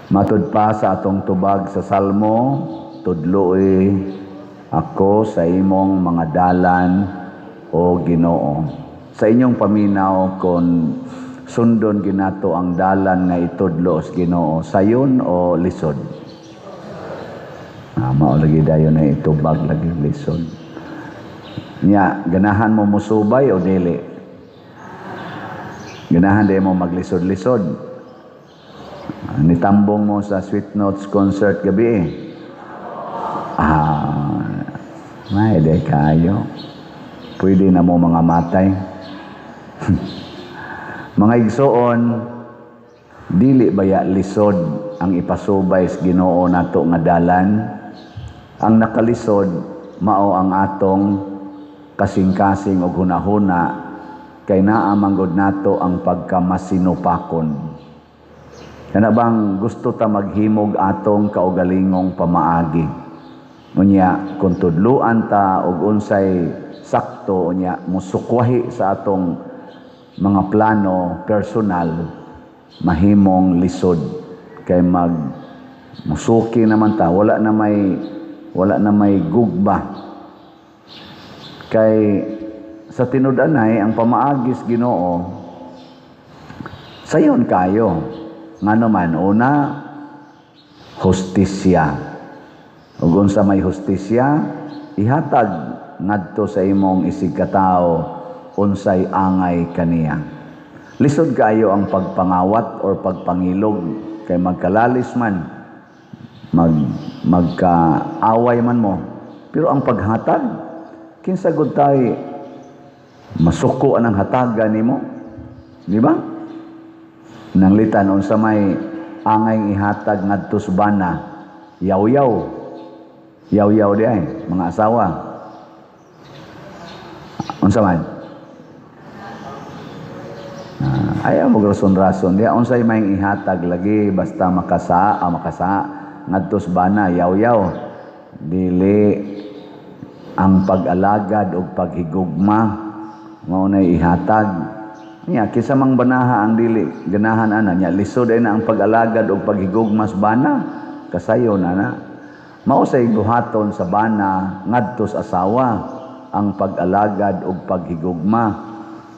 Matud pa sa atong tubag sa Salmo, "Tudloi ako sa imong mga dalan, o Ginoo." Sa inyong paminaw, kung sundon ginato ang dalan nga itudlo sa Ginoo, sayon o lisod? Ah, mao lagi dayon na itubag lagi, lisod. Nya, ganahan mo musubay o dili? Ganahan di mo maglisod-lisod? Ah, nitambong mo sa Sweet Notes concert gabi eh. Ah, may di kayo. Pwede na mo mga matay. Mga igsoon, dili baya lisod ang ipasubay sa Ginoo nato nga dalan? Ang nakalisod mao ang atong kasing-kasing og hunahuna kay naa man gud nato ang pagkamasinupakon. Kana bang gusto ta maghimog atong kaugalingong pamaagi. Unya kung tudluan ta og unsay sakto, unya musukwahi sa atong mga plano personal, mahimong lisod kay mag musuki naman ta, wala na may gugba. Kay sa tinud-anay, ang pamaagis Ginoo sayon kayo. Ngano man? Una, hustisya. Ug unsa may hustisya? Ihatag ngadto sa imong isigkatawo unsay angay kaniya. Lisod kaayo ang pagpangawat or pagpangilog kay magkalalis man, magkaaway man mo. Pero ang paghatag, kinsa gud tay masuko anang hatagan nimo? Di ba? Nanglitan, unsa may angay ihatag ngadto sa bana? Yaw-yaw. Yaw-yaw di ay, mga asawa. Unsa man? Ah, ayaw mo rason-rason diya. Unsay may ihatag lagi basta makasa ngadto sa bana, yaw-yaw? Dili, ang pag-alagad og paghigugma mao nay ihatag. Nya kinsa mang banaha ang dili ganahan ana? Nya lisod ay na ang pag-alagad og paghigugma sa bana, kasayon ana. Mao say buhaton sa bana ngadto sa asawa ang pag-alagad og paghigugma.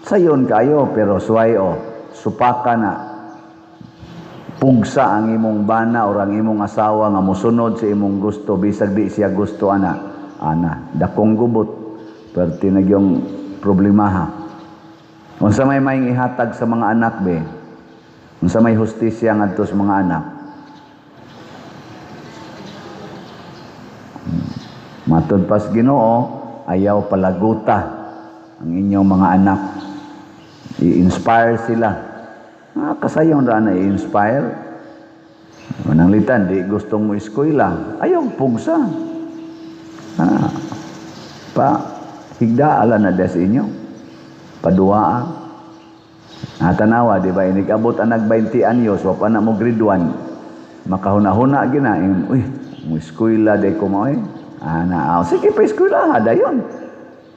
Sayon kayo, pero suway o supaka na, pugsa ang imong bana or ang imong asawa nga mosunod sa imong gusto bisag di siya gusto ana. Ana, dakong gubot, perti na gyung problemaha. Unsa may maayong ihatag sa mga anak be? Unsa may hustisya ngadto sa mga anak? Matud pas Ginoo, ayaw palaguta ang inyong mga anak. I-inspire sila. Ah, kasayon ra na i-inspire. Mananglitan, di gustong mo eskwela, ayaw pugsa. Ah, pa higdaala na des inyo. Paduaa. Ah, tanawa, di ba, inig-abot ang nag 20 anyos, wa pa na mo grade 1. Makahuna-huna gina, uy, mo eskwela di ko mo eh. Ah, na, ah, sige pa eskwela, dayon.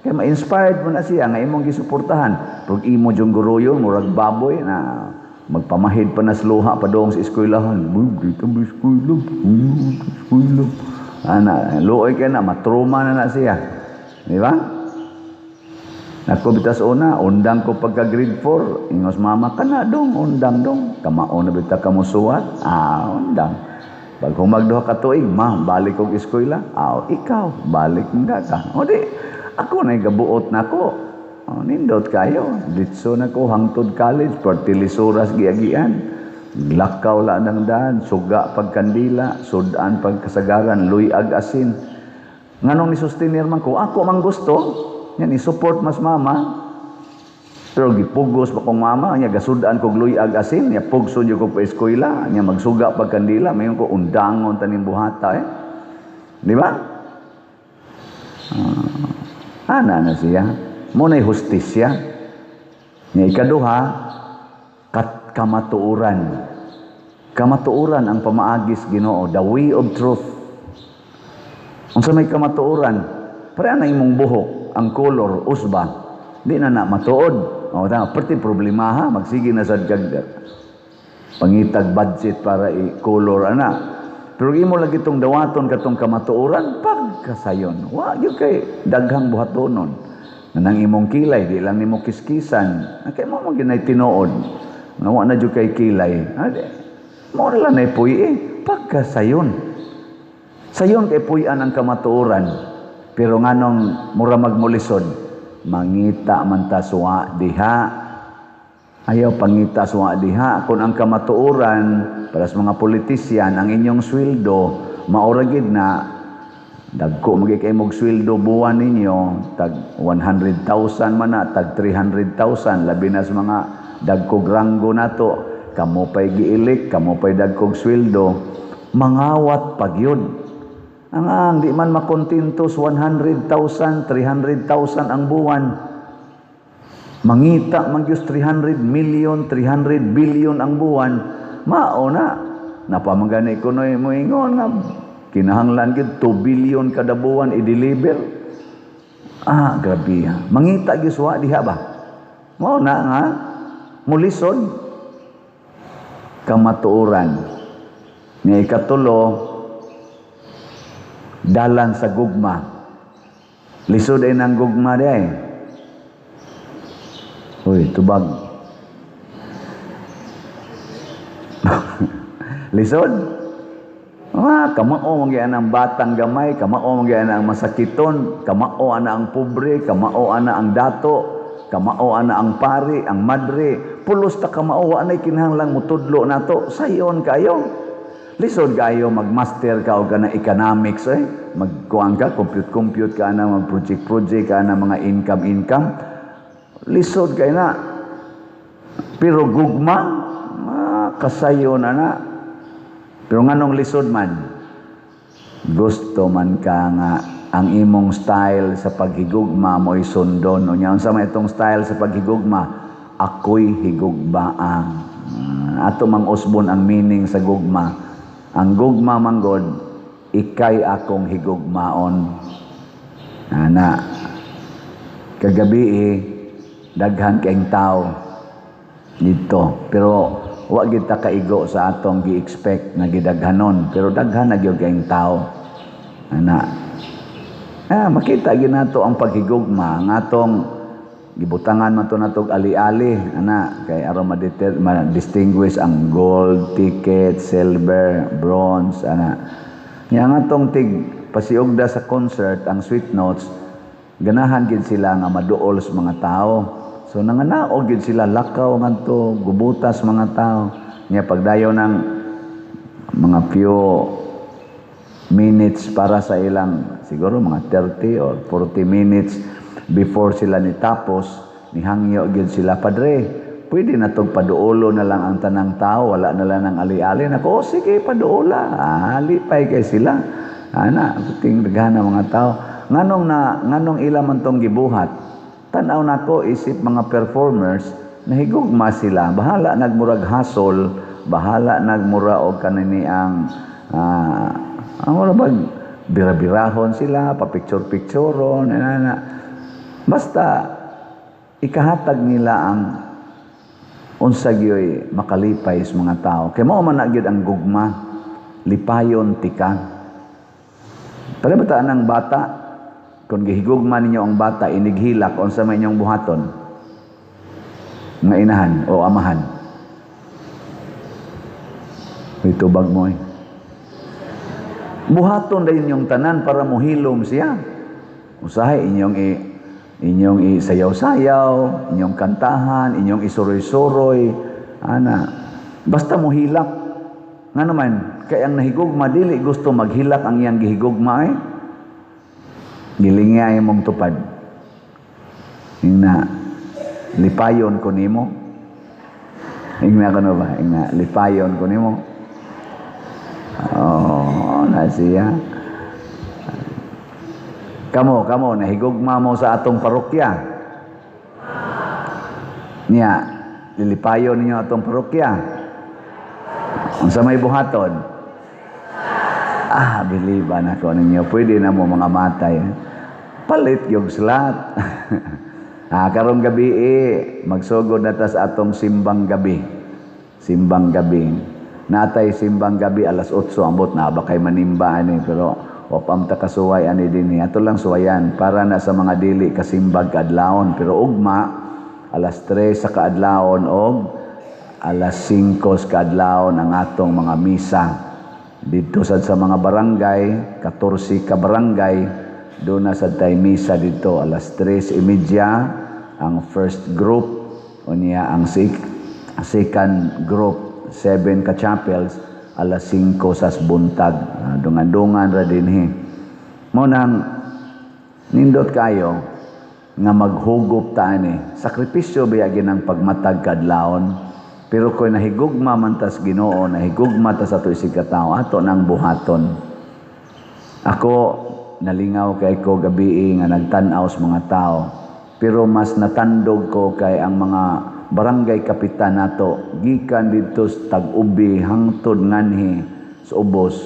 Kaya ma-inspired mo na siya nga imong gisuportahan. Pag imo yung guruyon, murag baboy na magpamahid pa na sluha pa doong sa eskwelahan. Buh, dito ba eskwela? Eskwela. Ana, luoy ka na, matruma na na siya. Di ba? Nako bitas una, undang ko pagka grade 4, ingos mama ka na dong, undang dong. Kamao na bita ka musuwat, ah, undang. Pag humag 2 ka tuig, "Ma, balik kog eskwela." "Ah, ikaw, balik nga ka." O di, ako na gabuot na ko. O, nindot kayo. Ditso na ko hangtod college, pertilisuras giagian. Lakaw la ng daan, suga pagkandila, sudan pagkasagaran, luyag asin. Nganong ni-sustenir man ko, ako man gusto, yan i-support mas mama. Pero gipugos pa kong mama, nya gasudan kog luyag asin, nya pugso jud ko pa eskwela, nya magsuga pagkandila, mayon ko undangon taning buhata eh. Di ba? Ah, ana na siya. Mo na'y hustisya. Nya ikaduha, kamatuoran. Kamatuoran ang pamaagis Ginoo, the way of truth. Unsa may kamatuoran? Pareha na imong buhok, ang color usba. Di na na matuod. O tama, perti problema ha, magsige na sad kag Pangitag budget para i-color ana. Pero imo lagi itong dawaton katong kamatuoran, pagkasayon. Wa gyud kay daghang buhatonon. Nang imong kilay di lang nimo kiskisan. Kay mo man ginay tinuod. Nga wa na jud kay kilay. Ade, mo na lang nay puy eh. Pagkasayon. Sayon kay puy-an ang kamatuoran. Pero nganong mura magmulisod, mangita man ta suwa diha. Ayaw pangita suwa diha. Kung ang kamatuoran para sa mga politisyan, ang inyong sweldo, maura gid na dagko magi kay mog sweldo buwan ninyo, tag 100,000 man na, tag 300,000, labi na sa mga dagkog ranggo nato, kamo pay gi-elect, kamo pay dagkog sweldo, mangawat pagyud. Ang di man makontento sa 100,000, 300,000 ang buwan. Mangita man gyud 300 million, 300 billion ang buwan. Mao na. Napamagani ko noy moingon nga kinahanglan gyud 2 billion kada buwan i-deliver. Ah, grabe ha. Mangita gyud suwa diha ba? Mao na nga mulisod kamatuoran. Nga ikatulo, dalan sa gugma. Lisod ay ng gugma di ay. Uy, tubag. Lisod? Ah, kamao man ang batang gamay, kamao man ang masakiton, kamao ana ang pobre, kamao ana ang dato, kamao ana ang pari, ang madre. Pulos ta kamao, wa nay kinahanglang mutudlo nato. Sayon kayo. Lisod kayo magmaster ka og kana economics eh. Magkuan ka, compute-compute ka na, mag-project-project ka na, mga income-income. Lisod kay na. Pero gugma, kasayo na na. Pero nganong lisod man? Gusto man ka nga ang imong style sa paghigugma mo'y sundon. Unya, unsa man itong style sa paghigugma? Ako'y higugmaa. Ato mang usbon ang meaning sa gugma. Ang gugma manggod, ikay akong higugmaon. Ana, kagabi eh, daghan kayong tao dito. Pero wa gid ta kaigo sa atong gi-expect nga gidaghanon, pero daghan na gyud kayong tao. Ana, makita gyud nato ang paghigugma ang atong gibutangan man to natog ali-ali, ana, kay aron ma-distinguish ang gold ticket, silver, bronze, ana. Nya ang atong tig pasiugda sa concert, ang Sweet Notes, ganahan gid sila nga maduol sa mga tao. So nanganaog gid sila, lakaw ngadto, gubutas mga tao. Nya pagdayo ng mga few minutes para sa ilang, siguro mga 30 or 40 minutes before sila nitapos, nihangyo gyud sila, "Padre, pwede na tog paduolo na lang ang tanang tao, wala na lang ang ali-ali." Nako, "Oh, sige, paduola." Lipay kay sila. Ana, ting daghan mga tao. Nganong ila man tong gibuhat? Tan-aw nako isip mga performers, nahigugma sila. Bahala nagmurag hasol, bahala nagmura og kanini ang mura bag bira-birahon sila, pa-picture-pictureon, ana. Basta ikahatag nila ang unsa gyoy makalipay sa mga tao. Kay mao man na gyud ang gugma, lipayon tika. Pare ba ang bata? Kung gihigugma ninyo ang bata, inighilak, unsa may inyong buhaton? Nga inahan o amahan? May tubag mo eh. Buhaton dayon inyong tanan para mohilom siya. Usahay inyong isayaw-sayaw, inyong kantahan, inyong isuroy-suroy, ana. Basta mohilak. Nga naman, kay ang nahigugma dili gusto maghilak ang iyang gihigugma eh. Gilingay mong tupad. Ingna, lipayon ko nimo. Ingna ko na ba? Ingna, lipayon ko nimo. Oh, na siya. Kamo, kamo, nahigugma mo sa atong parokya. Niya, lilipayon ninyo atong parokya. Unsa may buhaton? Ah, biliban ako ninyo. Pwede na mo mga matay. Palit yung slot. Karong gabi eh, magsugod na ta sa atong simbang gabi. Simbang gabi. Natay simbang gabi alas 8, ambot na ba kay manimba ani, pero wa pa ta kasuway ani dinhi. Ato lang suwayan para na sa mga dili kasimbag kaadlawon, pero ugma alas 3 sa kaadlawon og alas 5 sa kaadlawon ang atong mga misa. Dito sad sa mga barangay, 14 ka barangay, doon na sad tay misa dito alas 3:30 ang first group, unya ang second group, 7 ka chapels, alas 5 sa buntag. Dungan-dungan ra dinhi. Mao nang nindot kayo nga maghugop ta ani. Sakripisyo biya ginang pagmatag kadlawon. Pero kung nahigugma man tas Ginoo, nahigugma ta sa ato isig katawo, ato nang buhaton. Ako nalingaw kay ko gabi nga nagtan-aw sa mga tao. Pero mas natandog ko kay ang mga barangay kapitan nato gikan didto sa Tag-ubi hangtod nganhi sa ubos,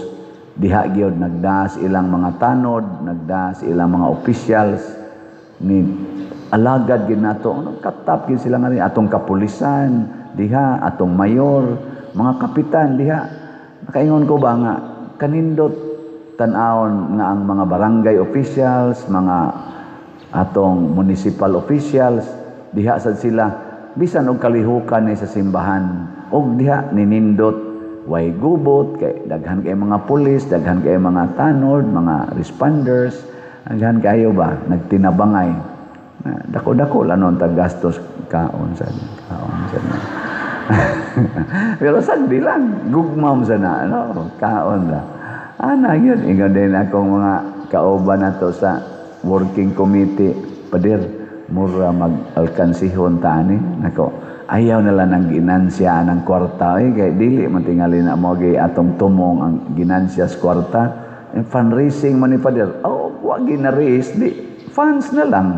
diha gyud nagdaas ilang mga tanod, nagdaas ilang mga officials ni alagad gyud nato. Ano katap gyud sila nga rin atong kapulisan diha, atong mayor, mga kapitan diha. Nakaingon ko ba nga kanindot tan-awon nga ang mga barangay officials, mga atong municipal officials diha sad sila bisan og kalihukan ni sa simbahan, og diha ninindot, way gubot kay daghan kay mga pulis, daghan kay mga tanod, mga responders, daghan kayo ba nagtinabangay. Dako-dako lang nun tag gastos kaon sa. Pero sagdi lang, gugmam sa na, ano, kaon la. Ana yun, ingon din akong mga kauban nato sa working committee, "Pader, mura mag-alkansihon ta ani." Nako, ayaw na lang ang ginansya ng kwarta. Eh, kay dili man tingali na mo atong tumong ang ginansya sa kwarta. Eh, fundraising man ni Pader. Oh, wa gina-raise, di, funds na lang.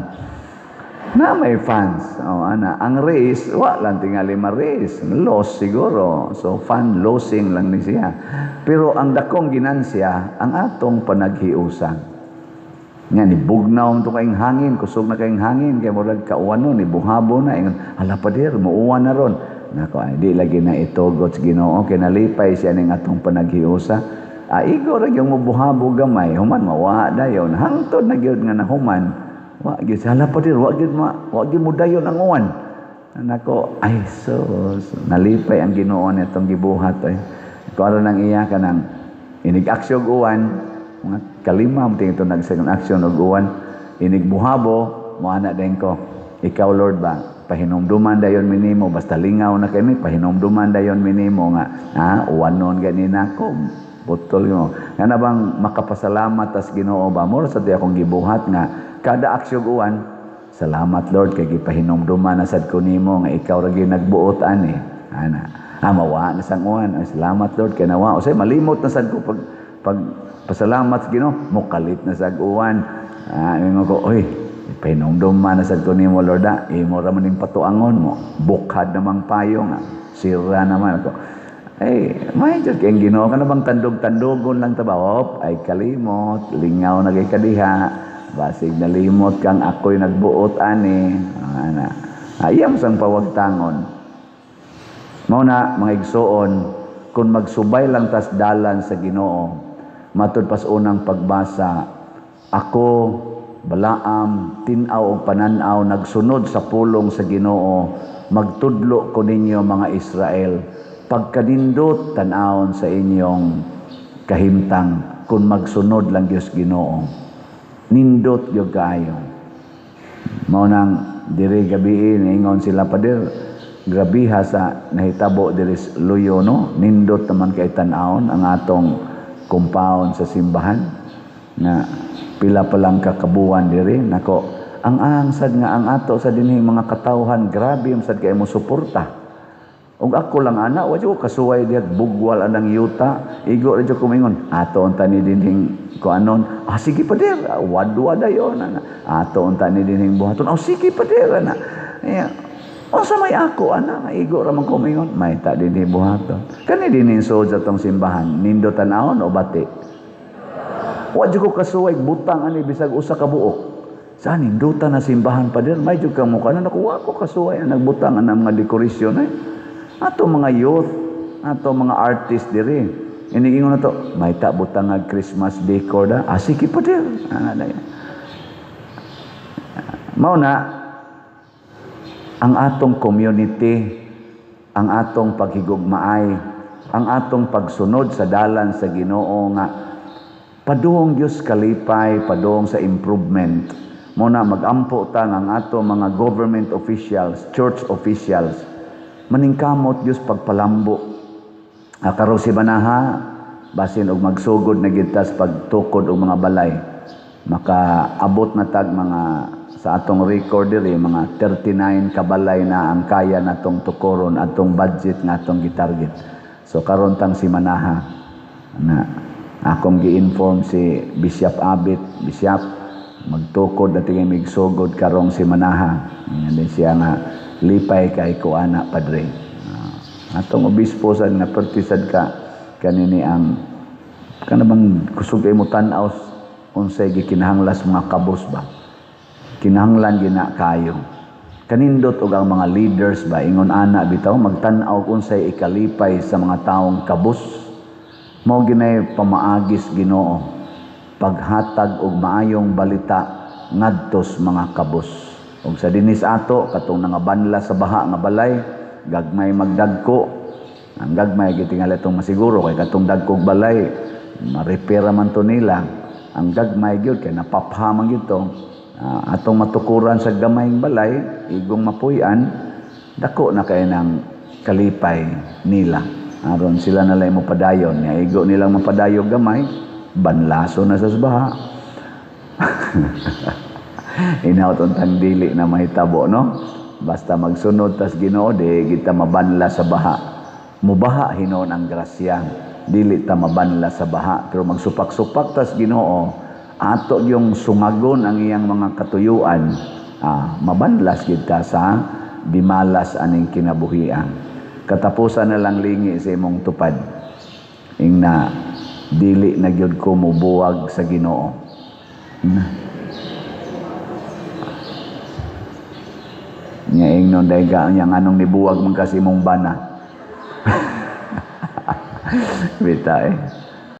Na may funds. Oh, ana, ang raise, wa lang tingali ma-raise. Loss siguro. So, fund losing lang ni siya. Pero ang dakong ginansya, ang atong panaghiusa. Nga, ni bugnaw to kayong hangin, kusog na kayong hangin, kay murag kauwanon, ni buhabo na. Ingon, "Hala Pader, muuwan na ron." Nako, ay, di lagi na itugot sa Ginoo, kay nalipay siya ning atong panaghiusa. Ah, igo ra gyud mobuhabo gamay, human mawa dayon. Hangtod na gyud nga nahuman. Wa gyud, "Hala Pader, wa gyud mo dayon ang uwan." Nako, ay sus, nalipay ang Ginoo nitong gibuhat ay. Kuan nang iya kanang inig aksyon uwan, mga kalima mo ito nag second action og uwan, inig buhabo, moana din ko. "Ikaw Lord ba, pahinumduman dayon minimo, basta lingaw na kami, pahinumduman dayon minimo nga, ha, uwanon gani nako." Butol mo. Nga na bang makapasalamat tas Ginoo ba, mura sa di akong gibuhat nga kada aksyon uwan, "Salamat Lord kay gipahinumduman na sad ko nimo nga ikaw ra gyud nagbuot ani." Ana. Ah, mawa na sang uwan. Ay, salamat Lord kay nawa. Usay malimot na sad ko pag pasalamat sa Ginoo, mukalit na sad uwan. Ah, ingon ko, "Oy, pahinumduman na sad ko nimo Lord, ah. Imo ra man ning patuangon mo. Bukhad namang payong, ah. Sira naman ako." Ay, may jud kay Ginoo ka na bang tandog-tandogon lang ta ba? Op, ay kalimot, lingaw na kay kadiha. Basig nalimot kang ako'y nagbuot ani. Ana. Ayam sang pawagtangon. Mao na mga igsuon, kung magsubay lang tas dalan sa Ginoo, matud pas unang pagbasa, ako Balaam, tin-aw og panan-aw, nagsunod sa pulong sa Ginoo, magtudlo ko ninyo mga Israel, pagkanindot tan-awon sa inyong kahimtang kung magsunod lang Diyos Ginoo. Nindot gyud kaayo. Mao nang diri gabi ingon sila, "Pader, grabiha sa nahitabo diri sa Luyo, no?" Nindot naman kay tan-awon ang atong compound sa simbahan nga pila pa lang kakabuan diri. Nako, ang angsad nga ang ato sa dinhing mga katawhan, grabe sad kay mo suporta. Ug ako lang ana, wa jud ko kasuway diha bugwal anang yuta. Igo ra jud ko mingon, "Ato unta ni dinhing kuanon." "Ah, sige Pader, wadwa dayon ana. Ato unta ni dinhing buhaton." "Oh, sige Pader ana." Yeah. Unsa may ako ana, igo ra man ko mingon, may ta dinhi buhaton. Kani dinhing sud sa tong simbahan, nindo tan-awon o bati? Wa jud ko kasuway butang ani bisag usa ka buok. Sa nindutan na simbahan, Pader, may jud kang mukha na nakuha ko kasuway ang nagbutang ang mga dekorasyon eh. Ato mga youth, ato mga artist diri. Inigingon na to, "May butang Christmas decor da." "Ah, sige po dir." Ah, mao na ang atong community, ang atong paghigugmaay, ang atong pagsunod sa dalan sa Ginoo nga padung Dios kalipay, padung sa improvement. Mao na magampo ta nga ang ato mga government officials, church officials, maningkamot Dios pagpalambo. Ah, karon si Banaha, basin og magsugod na gyud ta sa pagtukod og mga balay. Makaabot na tag mga sa atong record diri, mga 39 kabalay na ang kaya natong tukoron, atong budget nga atong gitarget. So karon tang si Manaha na akong gi-inform si Bishop Abit, "Bishop, magtukod na tingay migsugod karong si Manaha." Yan din siya nga, "Lipay kay ko ana, padre." Atong obispo sad nga pertisad ka kanini ang kana bang kusog kay mo tan-aw unsay gikinahanglas mga kabos ba, kinahanglan gina kayo. Kanindot og ang mga leaders ba, ingon ana bitaw, magtan-aw unsay ikalipay sa mga taong kabos. Mao ginay pamaagis Ginoo, paghatag og maayong balita ngadtos mga kabos. Og sa dinis ato, katong nangabanla sa baha nga balay, gagmay magdagko. Ang gagmay gitingali itong masiguro kay katong dagkog balay ma-repair man to nila. Ang gagmay gyud kay napapha man gyud to. Atong matukuran sa gamayng balay, igong mapuy-an, dako na kay ng kalipay nila. Aron sila na lang mapadayon. Nga igo nilang mapadayo gamay, banlaso na sa baha. Inawt untang dili na mahitabo, no? Basta magsunod tas Ginoo, di kita mabanla sa baha. Mubaha hinon ang grasya. Dili ta mabanla sa baha. Pero magsupak-supak tas Ginoo, ato yung sungagon ang iyang mga katuyuan, mabanlas kita sa dimalas aning kinabuhian. Katapusan na lang lingi sa imong tupad. Ingna, "Dili na gyud ko mubuwag sa Ginoo." Ingna. Nya ingnon dahil ka nya nganong nibuwag man kasi mong bana. Bita eh.